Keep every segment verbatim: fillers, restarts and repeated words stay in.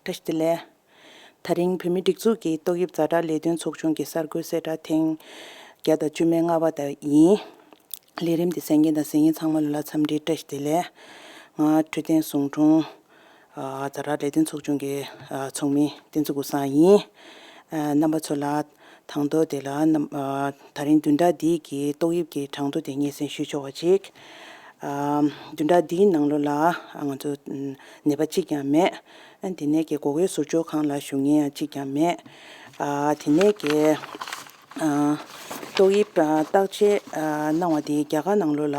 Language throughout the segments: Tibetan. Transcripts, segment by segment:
བཀྲ་ཤིས་བདེ་ལེགས། དེ་རིང་བོད་མིའི་སྒྲིག་འཛུགས་ཀྱི་ཏོག་དབྱིབས་ཛ་དྲག་ལས་དོན་ཚོགས་ཆུང་གི་གསར་འགོད་གསལ་བསྒྲགས་ཐེངས་བརྒྱ་དང་བཅུ་མེད་ལྔ་པ་དེ་ཡིན། ལས་རིམ་འདི་གསན་མཁན་དང་གཟིགས་མཁན་ཚང་མ་ལ་འཚམས་འདྲི་བཀྲ་ཤིས་བདེ་ལེགས། ང་འཕྲོད་བསྟེན་ཟུང་དྲུང་ཨ་ཛ་དྲག་ལས་དོན་ཚོགས་ཆུང་གི་ཨ་ཚོགས་མི་བསྟན་འཛིན་ཀུན་བཟང་ཡིན། ཨ་རྣམ་པ་ཚོ་ལ་དང་ཐོག་དེ་ལ་རྣམ་ཨ་དེ་རིང་བདུན་ཕྲག་འདིའི་གི་ཏོག་དབྱིབས་ཀྱི་གྲངས་ཐོ་དེ་སྙན་སེང་ཞུ་ཆོག་པ་ཅིག་ཨ་བདུན་ཕྲག་འདིའི་ནང་ལོགས་ལ་ང་ཚོ་ནད་པ་གཅིག་ཀྱང་མེད། དེ་ནས་ཀྱི་སྒོ་ཁའི་ཟུར་འཇོག་ཁང་ལ་བཞུགས་མཁན་ཡང་གཅིག་ཀྱང་མེད། ཨ་དེ་ནས་ཀྱི་ཨ་ཏོག་དབྱིབས་ཨ་བརྟག་དཔྱད་ཨ་གནང་བ་དེ་རྒྱ་གར་ནང་ལོགས་ལ་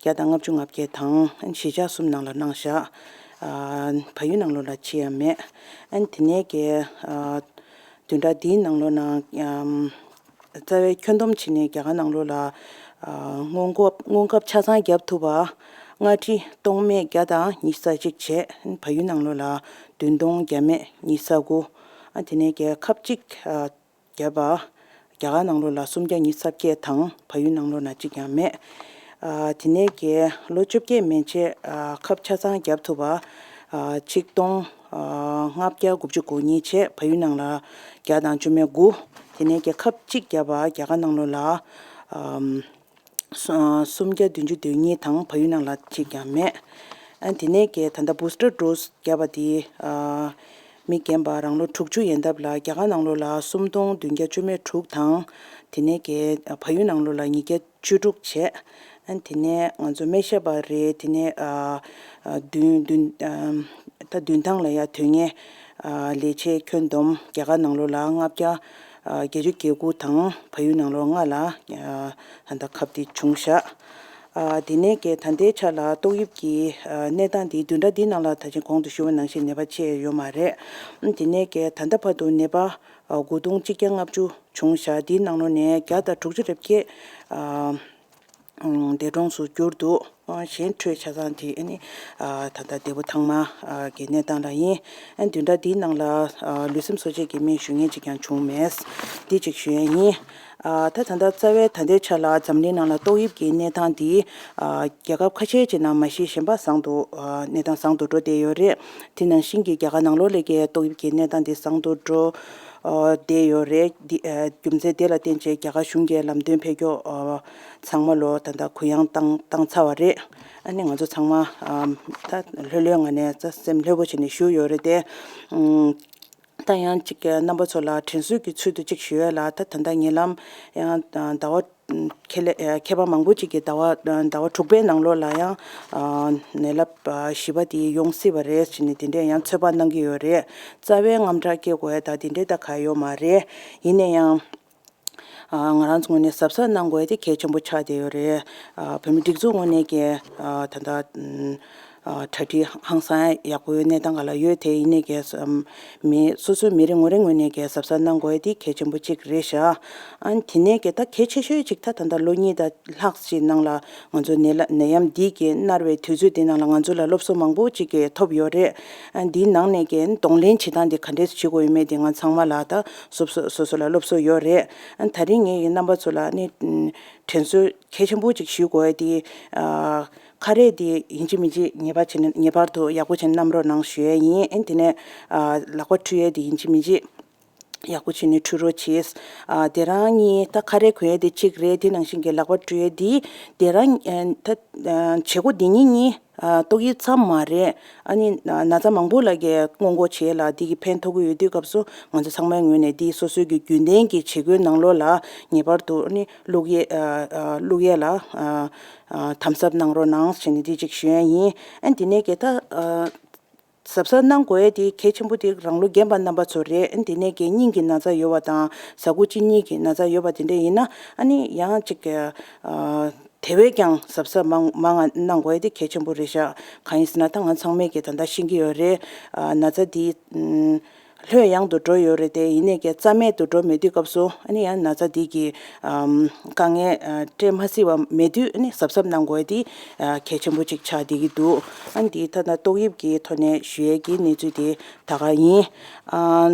བརྒྱ་དང་ལྔ་བཅུ་ང་བརྒྱད་དང་གཞིས་ཆགས་གསུམ་ནང་ལ་གནང་བཞག་ཨ་བལ་ཡུལ་ནང་ལོགས་ལ་གཅིག་ཡང་མེད། ཨ་དེ་ནས་ཀྱི་ཨ་བདུན་ཕྲག་འདིའི་ནང་ལོགས་ན་ཨམ་རྩ་བའི་ཁྱོན་བསྡོམས་བྱས་ནས་རྒྱ་གར་ནང་ལོགས་ལ་ཨ་སྔོན་འགོག་སྔོན་ཁབ་ཆ་ཚང་བརྒྱབ་ཐུབ་པ་ལྔ་ཁྲི་སྟོང་མེད་བརྒྱ་དང་ཉི་ཤུ་རྩ་གཅིག་བྱས། བལ་ཡུལ་ནང་ལོགས་ལ་བདུན་སྟོང་བརྒྱ་མེད་ཉི་ཤུ་རྩ་དགུ། ཨ་དེ་ནས་ཀྱི་ཁབ་གཅིག་ཨ་བརྒྱབ་པ་རྒྱ་གར་ནང་ལོགས་ལ་སུམ་བརྒྱ་ཉི་ཤུ་རྩ་བརྒྱད་དང་བལ་ཡུལ་ནང་ལོགས་ན་གཅིག་ཀྱང་མེད། ཨ་དེ་ནས་ཀྱི་ལོ་བཅོ་བརྒྱད་མན་ཆད་ཨ་ཁབ་ཆ་ཚང་བརྒྱབ་ཐུབ་པ་ཨ་ཆིག་སྟོང་ཨ་ལྔ་བརྒྱ་དགུ་བཅུ་གོ་གཉིས་བྱས། བལ་ཡུལ་ནང་ལ་བརྒྱ་དང་བཅུ་མེད་དགུ། དེ་ནས་ཀྱི་ཁབ་གཅིག་བརྒྱབ་པ་རྒྱ་གར་ནང་ལོགས་ལ་ཨམ་སུ་སུམ་བརྒྱ་བདུན་ཅུ་དོན་གཉིས་དང་བལ་ཡུལ་ནང་ལ་གཅིག་ཀྱང་མེད། ཨ་དེ་ནས་ཀྱི་ད་ལྟ་བུ་སི་ཊར་ཌོ་སི་བརྒྱབ་པ་དེ་ཨ་མི་རྒན་པ་རང་ལོ་དྲུག་ཅུ་ཡན་འདབ་ལ་རྒྱ་གར་ནང་ལོགས་ལ་སུམ་སྟོང་བདུན་བརྒྱ་བཅུ་མེད་དྲུག་དང་། དེ་ནས་ཀྱི་བལ་ཡུལ་ནང་ལོགས་ལ་ཉིས་བརྒྱ་བཅུ་དྲུག་བྱས། ཨ་དེ་ནས་ང་ཚོ་སྨན་ཞབས་པ་རེད། དེ་ནས་ཨ་ཨ་བདུན་བདུན་ཨ་ད་བདུན་ཐང་ལ་ཡ་དོན་གཉེར་ཨ་ལས་བྱེད་ཁྱོན་བསྡོམས་རྒྱ་གར་ནང་ལོགས་ལ་ལྔ་བརྒྱ་ཨ་བརྒྱད་ཅུ་གྱ་དགུ་དང་བལ་ཡུལ་ནང་ལོགས་ལྔ་ལ་ཨ་ད་ལྟ་ཁབ་དེ་བྱུང་བཞག་ཨ་དེ་ནས་ཀྱི་ད་ལྟའི་ཆ་ལ་ཏོག་དབྱིབས་ཀྱི་ཨ་གནས་སྟངས་འདི་བདུན་ཕྲག་འདིའི་ནང་ལ་ད་ཅི་གོང་དུ་ཞུས་པ་ནང་བཞིན་ནད་པ་ཆེ་ཡོད་མ་རེད། ཨ་དེ་ནས་ཀྱི་ད་ལྟ་བར་དུ་ནད་པ་ཨ་དགུ་སྟོང་གཅིག་བརྒྱ་ལྔ་བཅུ་བྱུང་བཞག་འདིའི་ནང་ལོགས་ནས་བརྒྱ་དང་དྲུག་ཅུ་རེ་བརྒྱད་ཨ་འདས་གྲོངས་སུ་གྱུར་འདུག་ཨ་གཞན་འཕྲོས་ཆ་ཚང་དེ་ཨ་ནི་ཨ་ད་ལྟ་འདས་པོ་ཐང་མ་ཨ་གི་གནས་སྟངས་ལ་ཡིན། ཨ་བདུན་ཕྲག་འདིའི་ནང་ལ་ཨ་ལུས་སེམས་གསོ་བྱེད་ཀྱི་སྨན་ཞུ་མཁན་ཅིག་ཀྱང་བྱུང་མེད། འདི་ཅིག་ཞུ་ཡ་ཡིན། ཨ་ད་ད་ལྟ་རྩ་བའི་ད་ལྟའི་ཆ་ལ་འཛམ་གླིང་ནང་ལ་ཏོག་དབྱིབས་ཀྱི་གནས་སྟངས་འདི་ཨ་རྒྱལ་ཁབ་ཁ་ཤས་ཅིག་ནང་མ་གཞི་གཞན་པ་བཟང་དུ་ཨ་གནས་སྟངས་བཟང་དུ་འགྲོ་བསྡད་ཡོད་རེད། དེ་ནང་བཞིན་གྱི་རྒྱ་གར་ནང་ལོགས་ལ་གི་ཏོག་དབྱིབས་ཀྱི་གནས་སྟངས་འདི་བཟང་དུ་འགྲོ་ཨ་བསྡད་ཡོད་རེད། འདི་ཨ་རྒྱུ་མཚན་དེ་ལ་བརྟེན་བྱས་རྒྱ་གར་གཞུང་གིས་ལམ་སྟོན་ཕེབས་སྐྱོར་ཨ་ཚང་མ་ལོ་ད་ལྟ་གུ་ཡངས་བཏང་བཏང་ཚར་བ་རེད། ཨ་ནི་ང་ཚོ་ཚང་མ་ཨ་ད་ལྷོད་ལྷོད་ངང་ནས་ད་སེམས་ལྷོད་པོ་བྱས་ནས་བཞུགས་ཡོད་རེད་དེ། ཨུམ། ད་ཡང་གཅིག་རྣམ་པ་ཚོ་ལ་དྲན་གསོའི་གི་ཚུལ་དུ་གཅིག་ཞུ་ཡ་ལ། ད་ད་ལྟ་ཉེ་ལམ་ཡང་ཟླ་བ་ཁེ་ལས་མཁས་པ་མང་པོ་གཅིག་གིས་ཟླ་བ་ཟླ་བ་དྲུག་པའི་ནང་ལོགས་ལ་ཡང་ནད་རླབས་བཞི་པ་དེ་ཡོང་སྲིད་པ་རེད་ཟེར་ནས་དེ་འདྲས་ཡང་ཚོད་དཔག་གནང་གི་ཡོད་རེད། རྩ་བའི་དངངས་སྐྲག་སྐྱེ་དགོས་ཡ་ད་དེ་འདྲས་ད་ག་ཡོད་མ་རེད། ཡིན་ན་ཡང་། ང་རང་ཚོ་ངོས་ནས་གཟབ་གཟབ་གནང་དགོས་ཡ་དེ་གལ་ཆེན་པོ་ཆགས་བསྡད་ཡོད་རེད། བོད་མི་སྒྲིག་འཛུགས་ངོས་ནས་ཀྱི་ད་ལྟ་གྲ་སྒྲིག་ཧང་སང་ཡག་པོའི་གནས་སྟངས་སྒང་ལ་ཡོད་དེ། ཡིན་ནའི་ཀྱི་མི་སོ་སོའི་མི་རེ་ངོ་རེ་ངོས་ནས་ཀྱི་གཟབ་གཟབ་གནང་དགོས་ཡ་དེ་གལ་ཆེན་པོ་གཅིག་རེད་ཤག་ཨ་དེ་ནས་ཀྱི་ད་གལ་ཆེ་ཤོས་གཅིག་ད་ད་ལྟ་ལོ་གཉིས་དང་ལྷག་ཅིག་ནང་ལ་ང་ཚོ་ནད་ལ་ནད་ཡམས་འདི་གི་མནར་བའི་དུས་ཚོད་འདི་ནང་ལ་ང་ཚོ་ལ་སློབ་གསོ་མང་པོ་ཅིག་གི་ཐོབ་ཡོད་རེད། ཨ་འདིའི་ནང་ནས་ཀྱི་གདོང་ལེན་བྱེད་སྟངས་འདི་ག་འདྲས་བྱེད་དགོས་ཡོད་མེད་འདི་ང་ཚང་མ་ལ་ད་སོ་སོ་སོ་སོ་ལ་སློབ་གསོ་ཡོད་རེད། ཨ་ད་རིང་ངས་ཀྱི་རྣམ་པ་ཚོ་ལ་ནི་དྲན་གསོ་གལ་ཆེན་པོ་ཅིག་ཞུ་དགོས་ཡ་འདི་ཨ་ཁ་རས་འདི་ཡིན་གཅིག་མིན་གཅིག་ངེས་པར་བྱས་ནས་ངེས་པར་དུ་ཡག་པོ་བྱས་ནས་བསྣམས་རོགས་གནང་ཞུ་ཡ་ཡིན། ཨ་དེ་ནས་ཨ་ལག་པ་འཁྲུ་ཡ་འདི་ཡིན་གཅིག་མིན་གཅིག་ཡག་པོ་བྱས་ནས་འཁྲུ་རོགས་བྱེད། ཨ་དེ་རང་གཉིས་ད་ཁ་རས་གོན་ཡ་དེ་གཅིག་རེད། དེ་ནང་བཞིན་གྱི་ལག་པ་འཁྲུ་ཡ་འདི་དེ་རང་ཨ་ད་ཨ་བྱེད་སྒོ་འདི་གཉིས་གཉིས་ཨ་ཏོག་དབྱིབས་ཙམ་མ་རེད། ཨ་ནི་ན་ན་ཚ་མང་པོ་ལ་གི་སྔོན་འགོག་བྱེད་ལ་འདི་གི་ཕན་ཐོགས་ཀྱི་ཡོད་དུས་སྐབས་སུ་ང་ཚོ་ཚང་མའི་ངོས་ནས་འདི་སོ་སོའི་གི་རྒྱུན་ལྡན་གྱི་བྱེད་སྒོའི་ནང་ལོགས་ལ་ངེས་པར་དུ་ཨ་ནི་བླུག་ཡས་ཨ་ཨ་བླུག་ཡས་ལ་ཨ་ཨ་དམ་ཟབ་གནང་རོགས་གནང་ཞེས་ནས་འདི་གཅིག་ཞུ་ཡ་ཡིན། ཨ་འདི་ནས་གི་ད་ཨ་གཟབ་གཟབ་གནང་དགོས་ཡས་དེ་གལ་ཆེན་པོ་དེ་རང་ལོ་རྒན་པ་རྣམ་པ་ཚོ་རེད། ཨ་འདི་ནས་གི་སྙིང་གི་ན་ཚ་ཡོད་པ་དང་ཟ་ཁུ་གཅིན་སྙི་གི་ན་ཚ་ཡོད་པ་དེ་འདྲ་ཡིན་ན་ཨ་ནི་ཡང་གཅིག་གི་ཨ། དེ་བས་ཀྱང་གཟབ་གཟབ་མང་མང་ང་གནང་དགོས་ཡ་དེ་གལ་ཆེན་པོ་རེད་ཤག་གང་ཡིན་ཟེར་ན་ད་ང་ཚང་མས་ཀྱི་ད་ལྟ་ཤེས་ཀྱི་ཡོད་རེད། ཨ་ན་ཚ་འདི་ཨམ་ལྷོད་ཡངས་དུ་འགྲོ་ཡོད་རེད་དེ། ཡིན་ནའི་ཀྱི་རྩ་མེད་དུ་འགྲོ་མེད་དུས་སྐབས་སུ་ཨ་ནི་ཡང་ན་ཚ་འདི་གི་ཨམ་དཀའ་ངལ་ཨ་འཕྲད་མ་སྲིད་པ་མེད་དུས་ཨ་ནི་གཟབ་གཟབ་གནང་དགོས་ཡ་དེ་ཨ་གལ་ཆེན་པོ་ཅིག་ཆགས་བསྡད་ཀྱི་འདུག་ཨ་ནི་འདི་ད་ལྟ་ཏོག་དབྱིབས་ཀྱི་ཐོག་ནས་ཞུ་ཡས་ཀྱི་གནས་ཚུལ་དེ་ད་ག་ཡིན། ཨ་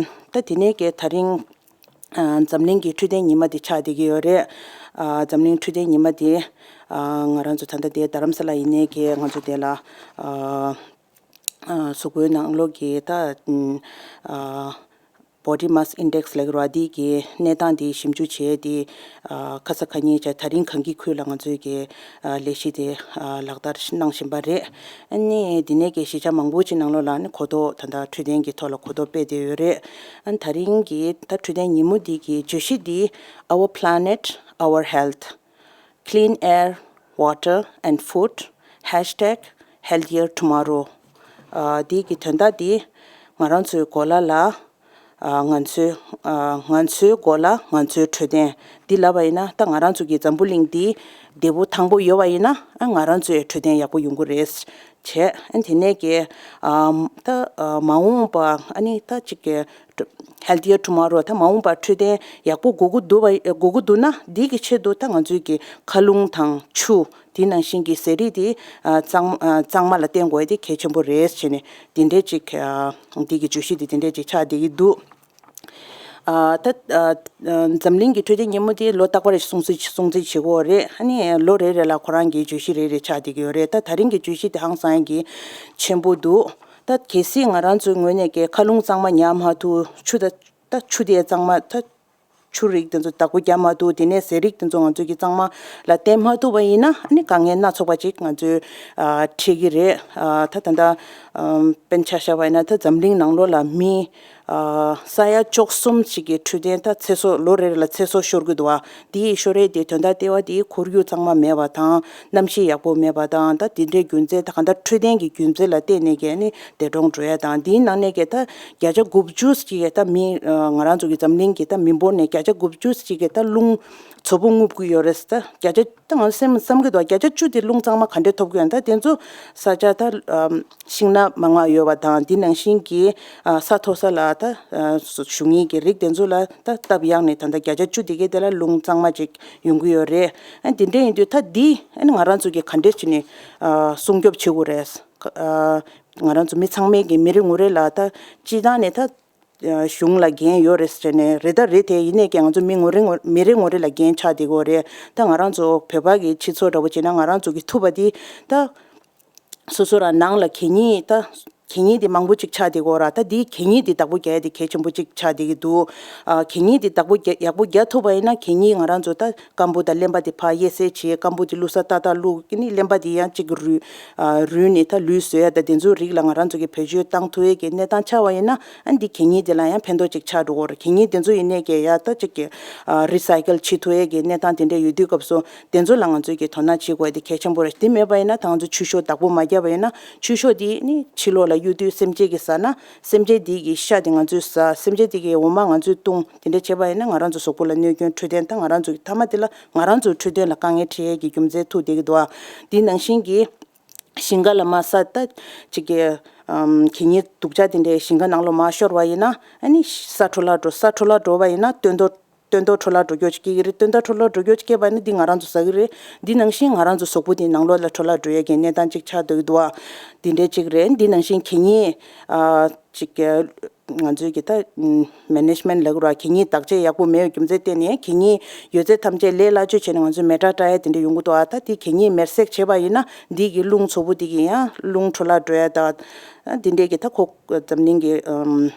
ད་དེ་ནས་ཀྱི་ད་རིང་། ཨ་འཛམ་གླིང་གི་འཕྲོད་བསྟེན་ཉི་མ་དེ་ཆགས་བསྡད་ཀྱི་ཡོད་རེད། ཨ་འཛམ་གླིང་འཕྲོད་བསྟེན་ཉི་མ་དེ་ཨ་ང་རང་ཚོ་ད་ལྟ་དེ་རྡ་རམ་ས་ལ་ཡིན་ནའི་གི་ང་ཚོ་དེ་ལ་ཨ་ གཟུགས་པོའི་ནང་ལོགས་ཀྱི་ད་body mass index ལབ་ཀྱི་རེད་བ། འདི་གི་གནས་སྟངས་འདི་ཞིབ་འཇུག་བྱས་ཏེ། ཁ་ས་ཁ་ཉིན་བྱས་ད་རིང་གངས་སྐྱིད་ཁུལ་ལ་ང་ཚོས་ཀྱི་ལས་གཞི་དེ་ལག་བསྟར་གནང་བཞིན་པ་རེད། ཨ་ནི་འདི་ནས་ཀྱི་གཞིས་ཆགས་མང་པོ་ཅིག་ནང་ལོགས་ལ་ནི་གོ་རྟོགས་ད་ལྟ་འཕྲོད་བསྟེན་གྱི་ཐོག་ལ་གོ་རྟོགས་སྤེལ་བསྡད་ཡོད་རེད། ཨ་ནི་ད་རིང་གི་ད་འཕྲོད་བསྟེན་ཉིན་མོ་འདི་གི་བརྗོད་གཞི་འདི། Our planet, our health. Clean air, water and food. Hashtag healthier tomorrow. ཨ་འདི་གི་དོན་དག་འདི་ང་རང་ཚོའི་གོ་ལ་ལ། ཨ་ང་ཚོའི་ཨ་ང་ཚོའི་གོ་ལ་ང་ཚོའི་འཕྲོད་བསྟེན། འདི་ལབ་པ་ཡིན་ན་ད་ང་རང་ཚོ་གི་འཛམ་བུ་གླིང་འདི་བདེ་པོ་ཐང་པོ་ཡོད་པ་ཡིན་ན། ཨ་ང་རང་ཚོའི་འཕྲོད་བསྟེན་ཡག་པོ་ཡོང་གི་རེད། བྱས། ཨ་དེ་ནས་ཀྱི་ཨ་ད་ཨ་མ་འོངས་པ། ཨ་ནི་ད་ཅིག་གི་healthier tomorrow། ད་མ་འོངས་པར་འཕྲོད་བསྟེན་ཡག་པོ་དགོས་ཀྱི་འདུག་པ། དགོས་ཀྱི་འདུག་ན། འདི་གི་ཆེད་དུ་ད་ང་ཚོས་ཀྱི་མཁའ་རླུང་དང་ཆུ། དེ་ནང་བཞིན་གྱི་ཟས་རིགས་དེ་ཨ་གཙང་ཨ་གཙང་མ་ལ་བརྟེན་དགོས་དེ་གལ་ཆེན་པོ་རེད་ཟེར་ནས། དེ་འདྲས་ཅིག་ཨ་འདི་གི་བརྗོད་གཞི་དེ་དེ་འདྲས་ཅིག་ཆགས་བསྡད་ཀྱི་འདུག་ཨ་ད་ཨ་འཛམ་གླིང་གི་འཕྲོད་བསྟེན་ཉིན་མོ་དེ་ལོ་རྟག་པར་སྲུང་བརྩི་སྲུང་བརྩི་བྱེད་ཀྱི་ཡོད་རེད། ཨ་ནི་ལོ་རེ་རེ་ལ་ཁོ་རང་གི་བརྗོད་གཞི་རེ་རེ་ཆགས་བསྡད་ཀྱི་ཡོད་རེད། ད་ད་རིང་གི་བརྗོད་གཞི་དེ་ཧང་སང་གི་ཆེན་པོ་འདུག་ད་གལ་སྲིད་ང་རང་ཚོའི་ངོས་ནས་ཀྱི་མཁའ་རླུང་གཙང་མ་ཉར་མ་ཐུབ། ཆུ་ད་ད་ཆུ་དེ་གཙང་མ། ད་ཆུ་རིགས་དེ་ཚོ་བདག་པོ་རྒྱག་མ་ཐུབ། དེ་ནས་ཟས་རིགས་དེ་ཚོ་ང་ཚོས་ཀྱི་གཙང་མ་ལ་བརྟེན་མ་ཐུབ་པ་ཡིན་ན། ཨ་ནི་དཀའ་ངལ་སྣ་ཚོགས་པ་ཅིག་ང་ཚོས་ཨ་འཕྲད་ཀྱི་རེད། ཨ་ད་ད་ལྟ་ཨམ་དཔེར་ན་ཆ་བཞག་པ་ཡིན་ན། ད་འཛམ་གླིང་ནང་ལོགས་ལ་མི་ཨ་ས་ཡ་བཅུ་གསུམ་ཞིག་གི་འཕྲོད་བསྟེན་ད་ཚེ་སྲོག་ལོ་རེ་རེ་ལ་ཚེ་སྲོག་ཤོར་གྱི་འདུག་བ། དེའི་ཤོར་ཡས་དེ་དོན་དག་ལྟེ་བ་དེ་ཁོར་ཡུག་གཙང་མ་མེད་པ་དང་། གནམ་གཤིས་ཡག་པོ་མེད་པ་དང་། ད་དེ་འདྲའི་རྒྱུ་མཚན། ད་གང་ལྟར་འཕྲོད་བསྟེན་གྱི་རྒྱུ་མཚན་ལ་བརྟེན་ནས་ཀྱི་ཨ་ནི་འདས་གྲོངས་འགྲོ་ཡ་དང་། དེའི་ནང་ནས་ཀྱི་ད་བརྒྱ་ཆ་དགུ་བཅུ་ཞིག་གི་ད་མི་ཨ་ང་རང་ཚོ་གི་འཛམ་གླིང་གི་ད་མི་འབོར་ནས་བརྒྱ་ཆ་དགུ་བཅུ་ཞིག་གི་ད་རླུང་བཙོག་པོ་རྔུབ་ཀྱི་ཡོད་རེད། ད་བརྒྱ་ཆ་ད་ང་སེམས་བསམ་གྱི་འདུག་བརྒྱ་ཆ་བཅུ་དེ་རླུང་གཙང་མ་ག་འདྲས་ཐོབ་ཀྱི་ཡོད། ད་དེ་ཚོ་ས་ཆ་ད་ཨམ་ཤིང་ནགས་མང་ང་ཡོད་པ་དང་། དེ་ནང་བཞིན་གྱི་ཨ་ས་མཐོ་ས་ལ་ད་ཨ་ཞུགས་མཁན་གྱི་རིགས་དེ་ཚོ་ལ་ད་སྟབས་ཡག་ནས་ད་ལྟ་བརྒྱ་ཆ་བཅུ་དེ་གའི་དེ་ལ་རླུང་གཙང་མ་ཅིག་ཡོང་གི་ཡོད་རེད། ཨ་དེ་འདྲ་ཡིན་དུས་ད་འདི་ཨ་ནི་ང་རང་ཚོ་གིས་ག་འདྲས་བྱས་ནས་ཨ་སྲུང་སྐྱོབ་བྱེད་དགོས་རེད། ཨ་ང་རང་ཚོ་མི་ཚང་མས་ཀྱི་མི་རེ་ངོ་རེ་ལ་ད་སྤྱི་བཏང་ནས་ད་གཞུང་ལ་འགན་ཡོད་རེད་ཟེར་ནས། རེད་ད་རེད། དེ་ཡིན་ནས་ཀྱང་ང་ཚོ་མི་ངོ་རེ་ངོ་མི་རེ་ངོ་རེ་ལ་འགན་ཆགས་བསྡད་ཀྱི་ཡོད་རེད། ད་ང་རང་ཚོ་བོད་པ་གི་སྤྱི་ཚོགས་འདྲ་བོ་བྱས་ན། ང་རང་ཚོ་གི་ཐུབ་པ་དེ་ད་སོ་སོ་རང་ནང་ལ་གད་སྙིགས་ད་གད་སྙིགས་དེ་མང་པོ་ཅིག་ཆགས་བསྡད་ཀྱི་ཡོད་ར། ད་དེའི་གད་སྙིགས་དེ་བདག་པོ་རྒྱག་ཡ་དེ་གལ་ཆེན་པོ་ཅིག་ཆགས་བསྡད་ཀྱི་འདུག་ཨ་གད་སྙིགས་དེ་བདག་པོ་རྒྱག་ཡག་པོ་རྒྱག་ཐུབ་པ་ཡིན་ན། གད་སྙིགས་ང་རང་ཚོ་ད་སྐམ་པོ་དང་རློན་པ་དེ་ཕར་དབྱེ་གསེས་བྱས། སྐམ་པོ་དེ་བླུགས་ས་ཏག་ཏག་བླུགས། ཨ་ནི་རློན་པ་དེ་ཡང་གཅིག་རུལ་ཨ་རུལ་ནས་ད་ལུད་བཟོ་ཡ་ད་དེ་ཚོའི་རིགས་ལ་ང་རང་ཚོ་གིས་བེད་སྤྱོད་བཏང་ཐུབ་ཡས་ཀྱི་གནས་སྟངས་ཆགས་པ་ཡིན་ན། ཨ་འདི་གད་སྙིགས་དེ་ལ་ཡང་ཕན་ཐོགས་ཅིག་ཆགས་འགྲོ་གི་ཡོད་རེད། གད་སྙིགས་དེ་ཚོ་ཡིན་ནས་ཀྱི་ཡ་ད་ཅིག་གི་ཨ་རི་སའི་ཀལ་བྱེད་ཐུབ་ཡས་ཀྱི་གནས་སྟངས་དེ་འདྲ་ཡོད་དུས་སྐབས་སུ། དེ་ཚོ་ལ་ང་ཚོས་ཀྱི་དོ་སྣང་བྱེད་དགོས་དེ་གལ་ཆེན་པོ་རེད། དེ་མེད་པ་ཡིན་ན། ད་ང་ཚོ་ཆུ་ཤོག་བདག་པོ་མ་བརྒྱབ་པ་ཡིན་ན། ཆུ་ཤོག་དེ་ནི་ཕྱི་ལོགས་ལ་གཡུག་དུས་སེམས་ཅན་གྱིས་ཟ་ན། སེམས་ཅན་དེ་གི་ཤ་དེ་ང་ཚོས་ཟ། སེམས་ཅན་དེ་གི་འོ་མ་ང་ཚོས་བཏུང་། དེ་འདྲ་བྱས་པ་ཡིན་ན་ང་རང་ཚོ་གཟུགས་པོ་ལ་གནོད་སྐྱོན། འཕྲོད་བསྟེན། ད་ང་རང་ཚོ་གི་མཐའ་མ་དེ་ལ་ང་རང་ཚོའི་འཕྲོད་བསྟེན་ལ་དཀའ་ངལ་འཕྲད་ཡས་ཀྱི་རྒྱུ་མཚན་ཐུག་བསྡད་ཀྱི་འདུག་ཨ། དེ་ནང་བཞིན་གྱི་ཞིང་ཁ་ལ་མར་ས་ད་ཅིག་གི་ཨམ་གད་སྙིགས་སྡུག་ཅག་དེ་འདྲའི་ཞིང་ཁ་ནང་ལོགས་མར་ཤོར་བ་ཡིན་ན། ཨ་ནི་ས་འཕྲོ་བརླག་འགྲོ། ས་འཕྲོ་བརླག་འགྲོ་བ་ཡིན་ན། སྟོན་ཐོག་སྟོན་ཐོག་འཕྲོ་བརླག་འགྲོ་རྒྱུ་ཅིག་སྐྱེ་གི་རེད། སྟོན་ཐོག་འཕྲོ་བརླག་འགྲོ་རྒྱུ་ཅིག་སྐྱེས་པ་ནི་འདི་ང་རང་ཚོ་ཟ་གི་རེད། འདི་ནང་བཞིན་ང་རང་ཚོ་གཟུགས་པོ་དེ་ནང་ལོགས་ལ་འཕྲོ་བརླག་འགྲོ་ཡས་ཀྱི་གནས་སྟངས་ཅིག་ཆགས་སྡོད་ཀྱི་འདུག་ཨ། འདི་འདྲས་ཅིག་རེད། འདི་ནང་བཞིན་གད་སྙིགས་ཨ་ཅིག་གི་ང་ཚོའི་གི་ད་མེ་ནེ་ཇི་མེན་ཊི་ལབ་དགོས་ར། གད་སྙིགས་བདག་གཅེས་ཡག་པོ་མེད་པའི་རྒྱུ་མཚན་བརྟེན་ནས་གད་སྙིགས་ཡོད་ཚད་ཐམས་ཅད་ལས་སླ་བཅོས་བྱས་ནས་ང་ཚོས་མེ་སྲེག་བཀྲ་ཡས་དེ་འདྲ་ཡོང་གི་འདུག་ཨ། ད་དེ་གད་སྙིགས་མེ་སྲེག་བྱས་པ་ཡིན་ན། འདི་གི་རླུང་བཙོག་པོ་དེ་གི་ཡང་རླུང་འཕྲོ་བརླག་འགྲོ་ཡས་ད་འདི་འདྲས་གི་ད་ཁོ་འཛམ་གླིང་གི་ཨམ།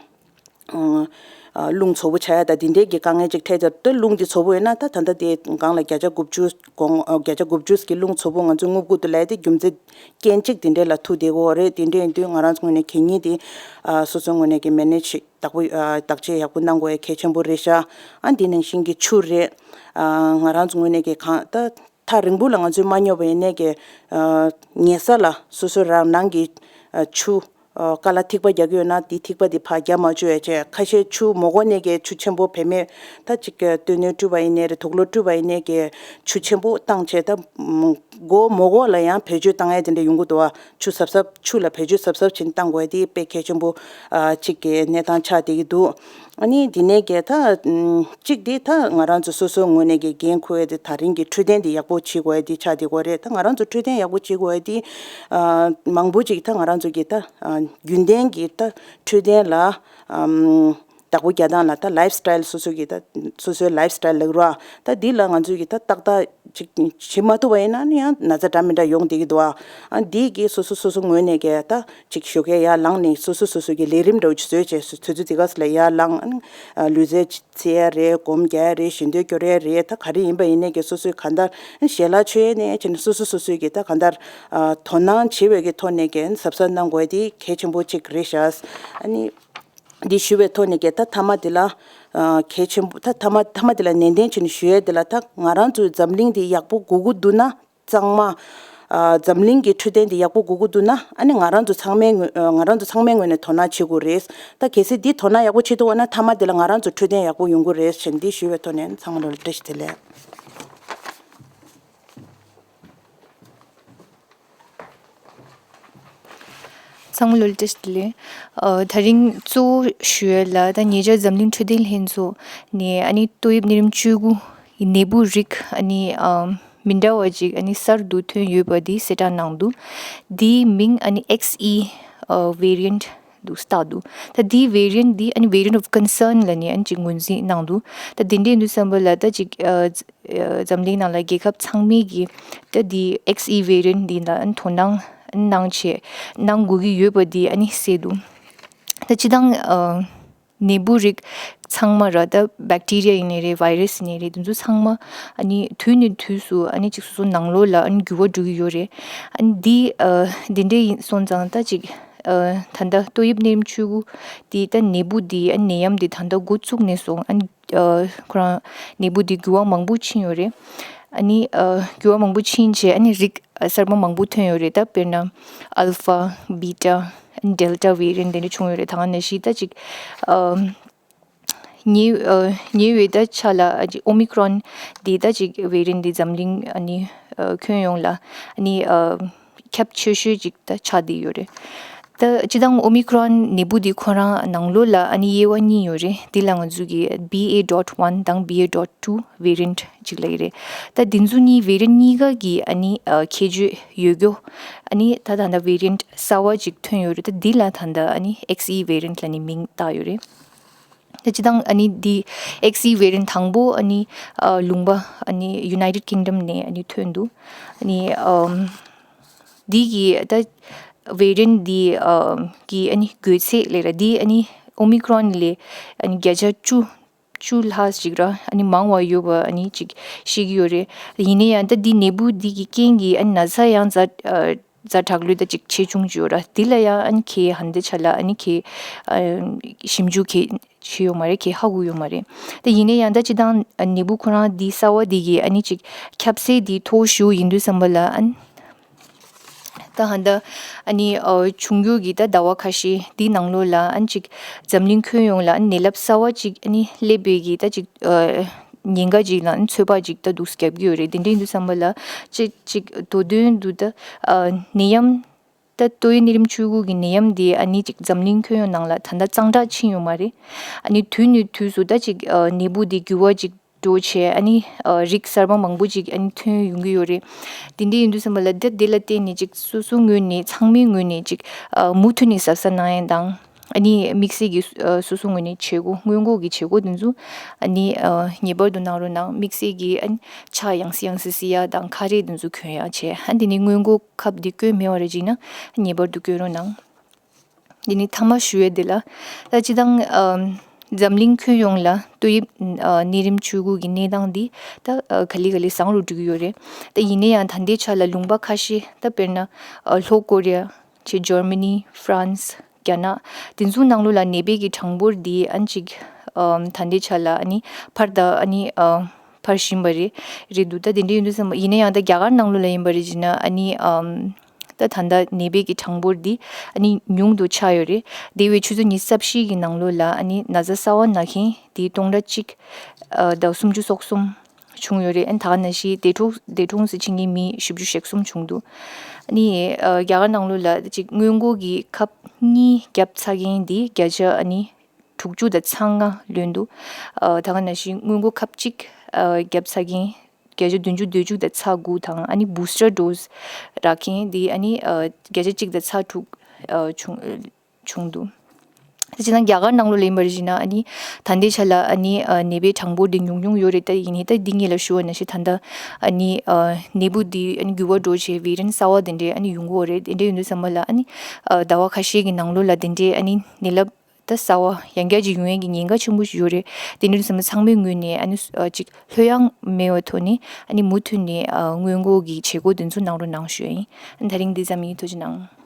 ཨ་རླུང་བཙོག་པོ་ཆགས་ཡ་ད་དེ་འདྲའི་གི་དཀའ་ངལ་ཅིག་འཕྲད་ཚར་དུས། རླུང་འདི་བཙོག་པོ་ཡོད་ན། ད་ད་ལྟ་དེ་སྒང་ལ་བརྒྱ་ཆ་དགུ་བཅུ་གོང་། ཨ་བརྒྱ་ཆ་དགུ་བཅུ་གི་རླུང་བཙོག་པོ་ང་ཚོས་རྔུབ་དགོས་འདུག་ལབ་ཡ་དེ་རྒྱུ་མཚན་རྐྱེན་གཅིག་དེ་འདྲའི་ལ་ཐུག་བསྡད་ཀྱི་ཡོད་རེད། དེ་འདྲ་ཡིན་དུས་ང་རང་ཚོ་ངོས་ནས་གད་སྙིགས་དེ་ཨ་སོ་སོའི་ངོས་ནས་ཀྱི་མེ་ནེ་ཇི་བདག་པོ་ཨ་བདག་གཅེས་ཡག་པོ་གནང་དགོས་ཡ་གལ་ཆེན་པོ་རེད་ཤག་ཨ་འདི་ནང་བཞིན་གྱི་ཆུ་རེད། ཨ་ང་རང་ཚོ་ངོས་ནས་ཀྱི་གང་ད་ཐག་རིང་པོ་ལ་ང་ཚོས་མ་སྙོབ་པ་ཡིན་ནའི་ཀྱི་ཨ་ཉལ་ས་ལ་སོ་སོ་རང་ནང་གི་ཨ་ཆུ་ཨ་ཀ་ལ་ཐིགས་པ་རྒྱག་གི་ཡོད་ན། དེ་ཐིགས་པ་དེ་ཕར་རྒྱག་མ་བཅུག་ཡ་བྱས། ཁ་ཤས་ཆུ་མོག་གོ་ནས་ཀྱི་ཆུ་ཆེན་པོ་བེད་མེད། ད་ཅིག་གི་སྟོད་སྣོད་བཀྲུས་པ་ཡིན་ནའི་རེད། དུག་ལོག་བཀྲུས་པ་ཡིན་ནའི་ཀྱི་ཆུ་ཆེན་པོ་བཏང་བྱས། ད་མོག་གོ་མོག་གོ་ལ་ཡང་བེད་སྤྱོད་བཏང་ཡ་དེ་འདྲ་ཡོང་གི་འདུག་བ། ཆུ་གཟབ་གཟབ། ཆུ་ལ་བེད་སྤྱོད་གཟབ་གཟབ་བྱས་ནས་བཏང་དགོས་ཡ་དེ་དཔེ་གལ་ཆེན་པོ་ཨ་ཅིག་གི་གནས་སྟངས་ཆགས་བསྡད་ཀྱི་འདུག་ཨ་ནི་འདི་ནས་ཀྱི་ད་ཨམ་གཅིག་དེ་ད་ང་རང་ཚོ་སོ་སོའི་ངོས་ནས་ཀྱི་འགན་འཁུར་ཡ་དེ། ད་རིང་གི་འཕྲོད་བསྟེན་དེ་ཡག་པོ་བྱེད་དགོས་ཡ་དེ་ཆགས་བསྡད་ཀྱི་ཡོད་རེད། ད་ང་རང་ཚོ་འཕྲོད་བསྟེན་ཡག་པོ་བྱེད་དགོས་ཡ་དེ་ཨ་མང་པོ་ཅིག་ད་ང་རང་ཚོ་གི་ད་ཨ་རྒྱུན་ལྡན་གྱི་ད་འཕྲོད་བསྟེན་ལ་ཨམ་ བདག་པོ་རྒྱག་སྟངས་ལ་ད་ལའིབ་སི་ཊའིལ་སོ་སོ་གི་ད་སོ་སོའི་ལའིབ་སི་ཊའིལ་ལབ་ར། ད་འདི་ལ་ང་ཚོས་ཀྱི་ད་ཏག་ཏག་ཅིག་བྱེད་མ་ཐུབ་པ་ཡིན་ན་ནི་ཡང་ན་ཚ་འདྲ་མི་འདྲ་ཡོང་བསྡད་ཀྱི་འདུག་ཨ། ཨ་འདི་གི་སོ་སོ་སོ་སོ་ངོས་ནས་ཀྱི་ད་ཅིག་ཞོགས་ཀས་ཡར་ལངས་ནས་སོ་སོ་སོ་སོ་གི་ལས་རིམ་འདྲ་བོ་ཅིག་བཟོས་བྱས་སོ་ཚོད་ཚོད་ཙི་ག་ཙི་ལ་ཡར་ལངས། ཨ་ལུས་རྩལ་རྩེ་ཡ་རེད། སྒོམ་རྒྱག་ཡ་རེད། ཞལ་འདོན་སྐྱོར་ཡ་རེད། ད་ག་རེ་ཡིན་པ་ཡིན་ནའི་ཀྱི་སོ་སོའི་གང་ལྟར་ཞལ་ལག་མཆོད་ཡས་ནས་བྱས་ནས་སོ་སོ་སོ་སོའི་གི་ད་གང་ལྟར་ཨ་དོ་སྣང་བྱེད་པའི་གི་ཐོག་ནས་ཀྱི་གཟབ་གཟབ་གནང་དགོས་དེ་གལ་ཆེན་པོ་གཅིག་རེད་ཤག་ཨ་ནི་འདི་ཞུ་བའི་ཐོག་ནས་ཀྱི་ད་མཐའ་མ་འདི་ལ་ཨ་གལ་ཆེན་པོ་ད་མཐའ་མ་མཐའ་མ་འདི་ལ་ནན་ཏན་བྱས་ནས་ཞུ་ཡས་འདི་ལ་ད་ང་རང་ཚོའི་འཛམ་གླིང་འདི་ཡག་པོ་དགོས་ཀྱི་འདུག་ན། གཙང་མ། ཨ་འཛམ་གླིང་གི་འཕྲོད་བསྟེན་དེ་ཡག་པོ་དགོས་ཀྱི་འདུག་ན། ཨ་ནི་ང་རང་ཚོ་ཚང་མའི་ངོས་ཨ་ང་རང་ཚོ་ཚང་མའི་ངོས་ནས་དོ་སྣང་བྱེད་དགོས་རེད། ད་གལ་སྲིད་འདི་དོ་སྣང་ཡག་པོ་བྱེད་ཐུབ་པ་ན་མཐའ་མ་དེ་ལ་ང་རང་ཚོ་འཕྲོད་བསྟེན་ཡག་པོ་ཡོང་གི་རེད་ཞེས་འདི་ཞུ་བའི་ཐོག་ནས་ཚང་མ་ལ་བཀྲ་ཤིས་བདེ་ལེགས། ཚང་མ་ལ་བཀྲ་ཤིས་བདེ་ལེགས། ཨ་དེ་རིང་གཙོ་བོ་ཞུ་ཡས་ལ་ད་ཉེ་ཆར་འཛམ་གླིང་འཕྲོད་བསྟེན་ལྷན་ཚོགས་ནས་ཨ་ནི་ཏོག་དབྱིབས་ནད་རིམས་བཅུ་དགུ་ནད་འབུ་རིགས་ཨ་ནི་ཨ་མི་འདྲ་བ་ཅིག་ཨ་ནི་གསར་དུ་ཐོན་ཡོད་པ་འདི་གསལ་བསྒྲགས་གནང་འདུག་འདིའི་མིང་ཨ་ནི་ཨེགས་ཨི་ཨ་ཝེ་རི་ཡན་ཊི་འདུག་བཏགས་འདུག་ད་འདིའི་ཝེ་རི་ཡན་ཊི་འདི་ཨ་ནི་ཝེ་རི་ཡན་ཊི་ཨོཕ་ཀོན་སརན་ལབ་ནས་ཨ་ནི་ཅིག་ངོས་འཛིན་གནང་འདུག་ད་འདི་འདྲས་འདུག་བསམ་པ་ལ་ད་ཅིག་ཨ་འཛམ་གླིང་ནང་ལ་རྒྱལ་ཁབ་ཚང་མས་ཀྱི་ད་འདི་ཨེགས་ཨི་ཝེ་རི་ཡན་ཊི་འདི་ལ་ཨ་ནི་དོ་སྣང་གནང་བྱས་གནང་དགོས་ཀྱི་ཡོད་པ་འདི་ཨ་ནི་གསལ་འདུག་ད་སྤྱིར་བཏང་ཨ་ནད་འབུ་རིགས་ཚང་མ་ར་ད་བེག་ཊི་རི་ཡ་ཡིན་ནའི་རེད། བྷའི་རས་ཡིན་ནའི་རེད། དེ་ཚོ་ཚང་མ་ཨ་ནི་དུས་ནས་དུས་སུ་ཨ་ནི་ཅིག་སོ་སོ་ནང་ལོགས་ལ་ཨ་ནི་འགྱུར་བ་འགྲོ་གི་ཡོད་རེད། ཨ་ནི་འདི་ཨ་འདི་འདྲ་ཡིན་སོང་ཙང་ད་ཅིག་ཨ་ད་ལྟ་ཏོག་དབྱིབས་ནད་རིམས་བཅུ་དགུ་འདི་ད་ནད་འབུ་འདི་ཨ་ནད་ཡམས་འདི་ད་ལྟ་འགོ་བཙུགས་ནས་བཟུང་ཨ་ནི་ཨ་ཁོ་རང་ནད་འབུ་འདི་འགྱུར་བ་མང་པོ་ཕྱིན་ཡོད་རེད། ཨ་ནི་ཨ་འགྱུར་བ་མང་པོ་ཕྱིན་རྗེས་ཨ་ནི་རིགས་གསར་པ་མང་པོ་ཐོན་ཡོད་རེད། ད་དཔེར་ན་ཨལ་ཕ། བྷི་ཊ། ཨ་ནི་ཌེལ་ཊ་ཝེ་རི་ཡན་ཊི་དེ་འདྲ་བྱུང་ཡོད་རེད། ད་ག་ནང་བཞིན་ད་ཅིག་ཨ་ཉེ་ཨ་ཉེ་བའི་ད་ཆ་ལ་ཨ་ཅིག་ཨོ་མི་ཀྲོན་འདི་ད་ཅིག་ཝེ་རི་ཡན་ཊི་འདི་འཛམ་གླིང་ཨ་ནི་ཨ་ཁྱོན་ཡོངས་ལ་ཨ་ནི་ཨ་ཁྱབ་ཆེ་ཤོས་ཅིག་ད་ཆགས་བསྡད་ཡོད་རེད། ད་སྤྱིར་བཏང་ཨོ་མི་ཀྲོན་ནད་འབུ་འདི་ཁོ་རང་ནང་ལོགས་ལ་ཨ་ནི་དབྱེ་བ་གཉིས་ཡོད་རེད། འདི་ལ་ང་ཚོ་གི་བྷི་ཨེ་ཌོཊ་ཝན་དང་བྷི་ཨེ་ཌོཊ་ཊུ་ཝེ་རི་ཡན་ཊི་ཅིག་ལབ་ཀྱི་རེད། ད་འདི་ཚོ་གཉིས་ཝེ་རི་ཡན་ཊི་གཉིས་ཀ་གི་ཨ་ནི་ཨ་ཁྱད་ཆོས་ཡོད་རྒྱུ་ཨ་ནི་ད་ད་ལྟ་ཝེ་རི་ཡན་ཊི་གསར་བ་ཅིག་ཐོན་ཡོད་རེད། ད་འདི་ལ་ད་ལྟ་ཨ་ནི་ཨེགས་ཨི་ཝེ་རི་ཡན་ཊི་ལབ་ནས་མིང་བཏགས་ཡོད་རེད། ད་སྤྱིར་བཏང་ཨ་ནི་འདི་ཨེགས་ཨི་ཝེ་རི་ཡན་ཊི་དང་པོ་ཨ་ནི་ཨ་ལུང་པ་ཨ་ནི་ཡུ་ནའི་ཊེཌ་ཀིང་ཌམ་ནས་ཨ་ནི་ཐོན་འདུག་ཨ་ནི་ཨམ་འདི་གི་ད་ཝེ་རི་ཡན་ཊི་འདི་ཨམ་གི་ཨ་ནི་འགོས་ཚད་ལབ་ར་འདི་ཨ་ནི་ཨོ་མི་ཀྲོན་ལས་ཨ་ནི་བརྒྱ་ཆ་བཅུ་བཅུ་ལྷག་ཅིག་ར་ཨ་ནི་མང་བ་ཡོད་པ་ཨ་ནི་ཅིག་ཤེས་ཀྱི་ཡོད་རེད། ཡིན་ན་ཡང་ད་འདི་ནད་འབུ་འདི་གི་རྐྱེན་གྱིས་ཨ་ནི་ན་ཚ་ཡང་ཛ་ཨ་ཛ་དྲག་ལོས་ད་ཅིག་ཆེ་ཆུང་ཅིག་ཡོད་ར། འདི་ལ་ཡང་ཨ་ནི་ཁྱེད་ཧན་དེ་ཆ་ལ་ཨ་ནི་ཁྱེད་ཨ་ཞིབ་འཇུག་ཁྱེད་བྱེད་ཡོད་མ་རེད། ཁྱེད་ཧ་གོ་ཡོད་མ་རེད། ད་ཡིན་ན་ཡང་ད་སྤྱིར་བཏང་ཨ་ནད་འབུ་ཁོ་རང་འདི་གསར་བ་འདི་གི་ཨ་ནི་ཅིག་ཁྱབ་ཚད་འདི་མཐོ་ཤོས་ཡིན་དུས་ཙམ་པ་ལ་ཨ་ནི་ད་ཧན་ད་ཨ་ནི་ཨ་འབྱུང་འགྱུར་གྱི་ད་ཟླ་བ་ཁ་ཤས་འདི་ནང་ལོགས་ལ་ཨ་ནི་ཅིག་འཛམ་གླིང་ཁྱོན་ཡོངས་ལ་ཨ་ནི་ནད་རླབས་གསར་བ་ཅིག་ཨ་ནི་སླེབས་པའི་གི་ད་ཅིག་ཨ་ཉེན་ཁ་ཅིག་ལ་ཨ་ནི་ཚོད་དཔག་ཅིག་ད་འདུག་བརྒྱབ་ཀྱི་ཡོད་རེད། དེ་འདྲ་ཡིན་དུས་ཙམ་པ་ལ་ཅིག་ཅིག་མདོ་དོན་དུ་ད་ཨ་ནད་ཡམས་ད་ཏོག་དབྱིབས་ནད་རིམས་བཅུ་དགུ་གི་ནད་ཡམས་འདི་ཨ་ནི་ཅིག་འཛམ་གླིང་ཁྱོན་ཡོངས་ནང་ལ་ད་ལྟ་གཙང་དྲག་ཕྱིན་ཡོད་མ་རེད། ཨ་ནི་དུས་ནས་དུས་སུ་ད་ཅིག་ཨ་ནད་འབུ་འདི་འགྱུར་བ་ཅིག་འགྲོ་བྱས་ཨ་ནི་ཨ་རིགས་གསར་པ་མང་པོ་ཅིག་ཨ་ནི་ཐོན་ཡོང་གི་ཡོད་རེད། དེ་འདྲ་ཡིན་དུས་ཙམ་པ་ལ་ད་དེ་ལ་བརྟེན་ནས་ཅིག་སོ་སོ་ངོས་ནས་ཚང་མའི་ངོས་ནས་ཅིག་ཨ་མུ་མཐུད་ནས་གཟབ་གཟབ་གནང་ཡས་དང་། ཨ་ནི་དམིགས་བསལ་གྱི་ཨ་སོ་སོ་ངོས་ནས་བྱེད་སྒོ་སྔོན་འགོག་གི་བྱེད་སྒོ་དེ་ཚོ་ཨ་ནི་ཨ་ངེས་པར་དུ་གནང་རོགས་གནང་། དམིགས་བསལ་གྱི་ཨ་ནི་ཕྱག་ཡང་སེ་ཡང་སེ་བསིལ་ཡ་དང་ཁ་རས་དེ་ཚོ་གྱོན་ཡ་བྱས། ཨ་དེ་ནི་སྔོན་འགོག་ཁབ་འདི་བསྐོན་མེད་པ་རེད་ཅིག་ན་ངེས་པར་དུ་བསྐོན་རོགས་གནང་། འདི་ནི་མཐའ་མ་ཞུ་ཡས་འདི་ལ། ད་སྤྱིར་བཏང་ཨམ་འཛམ་གླིང་ཁྱོན་ཡོངས་ལ་ཏོག་དབྱིབས་ཨ་ནད་རིམས་བཅུ་དགུ་གི་གནས་སྟངས་འདི་ད་ཨ་ག་ལེ་ག་ལེ་བཟང་རུ་འགྲོ་གི་ཡོད་རེད། ད་ཡིན་ན་ཡང་ད་ལྟའི་ཆ་ལ་ལུང་པ་ཁ་ཤས་ད་དཔེར་ན་ཨ་ལྷོ་ཀོ་རི་ཡ་ཅེས་ཇར་མ་ནི། ཧྥ་རན་སི། རྒྱ་ནག་དེ་ཚོའི་ནང་ལོགས་ལ་ནད་པའི་གི་གྲངས་འབོར་འདི་ཨ་ནི་ཅིག་ཨམ་ད་ལྟའི་ཆ་ལ་ཨ་ནི་འཕར་ད་ཨ་ནི་ཨ་འཕར་བཞིན་པ་རེད། རེད་འདུག་ད་དེ་འདྲ་ཡིན་དུས་ཙམ་པ་ཡིན་ན་ཡང་ད་རྒྱ་གར་ནང་ལོགས་ལ་ཡིན་པ་རེད་ཅེ་ན་ཨ་ནི་ཨམ་ད་ད་ལྟ་ནད་པའི་གི་གྲངས་འབོར་འདི་ཨ་ནི་ཉུང་དུ་ཆགས་ཡོད་རེད། འདས་པའི་ཆུ་ཚོད་ཉི་ཤུ་རྩ་བཞི་གི་ནང་ལོགས་ལ་ཨ་ནི་ན་ཚ་གསར་བ་ན་མཁན་དེ་སྟོང་ཕྲག་གཅིག་ཨ་དང་སུམ་ཅུ་སོ་གསུམ་བྱུང་ཡོད་རེད། ཨ་ནི་ད་ག་ནང་བཞིན་འདས་གྲོངས་འདས་གྲོངས་སུ་ཕྱིན་མཁན་མི་བཞི་བཅུ་ཞེ་གསུམ་བྱུང་འདུག་ཨ་ནི་ཨ་རྒྱ་གར་ནང་ལོགས་ལ་ཅིག་སྔོན་འགོག་གི་ཁབ་གཉིས་བརྒྱབ་ཚར་མཁན་འདི་བརྒྱ་ཆ་ཨ་ནི་དྲུག་ཅུ་དང་ཚེག་ལྔ་ལོན་འདུག་ཨ་ད་ག་ནང་བཞིན་སྔོན་འགོག་ཁབ་གཅིག་ཨ་བརྒྱབ་ཚར་མཁན་བརྒྱ་ཆ་བདུན་ཅུ་དོན་གཅིག་དང་ཚེག་དགུ་དང་ཨ་ནི་བུ་སི་ཊར་ཌོ་སི་རག་མཁན་འདི་ཨ་ནི་ཨ་བརྒྱ་ཆ་གཅིག་དང་ཚེག་དྲུག་ཨ་བྱུང་བྱུང་འདུག་ད་སྤྱིར་བཏང་རྒྱ་གར་ནང་ལོགས་ལ་ཡིན་པར་བྱས་ན་ཨ་ནི་ད་ལྟའི་ཆ་ལ་ཨ་ནི་ཨ་ནད་པའི་གྲངས་འབོར་འདི་ཉུང་ཉུང་ཡོད་རེད། ད་ཡིན་ནའི་ད་འདི་ངེད་ལ་ཞུ་བ་ནང་བཞིན་ད་ལྟ་ཨ་ནི་ཨ་ནད་འབུ་འདི་ཨ་ནི་འགྱུར་བ་འགྲོ་བྱས་variant་གསར་བ་དེ་འདྲས་ཨ་ནི་ཡོང་གི་ཡོད་རེད། དེ་འདྲས་ཡིན་དུས་ཙམ་པ་ལ་ཨ་ནི་ཨ་ཟླ་བ་ཁ་ཤས་ཀྱི་ནང་ལོགས་ལ་དེ་འདྲས་ཨ་ནི་ནད་རླབས་ད་གསར་བ་ཡང་བསྐྱར་ཅིག་ཡོང་ཡས་ཀྱི་ཉེན་ཁ་ཆེན་པོ་ཞིག་ཡོད་རེད། དེ་འདྲ་དུས་ཙམ་པ་ཚང་མའི་ངོས་ནས་ཨ་ནི་ཨ་ཅིག་ལྷོད་ཡངས་མེད་པའི་ཐོག་ནས་ཨ་ནི་མུ་མཐུད་ནས་ཨ་སྔོན་འགོག་གི་བྱེད་སྒོ་དེ་ཚོ་གནང་རོགས་གནང་ཞུ་ཡ་ཡིན། ཨ་ནི་ད་རིང་འདི་ཙམ་ཡིན། ཐུགས་རྗེ་གནང་།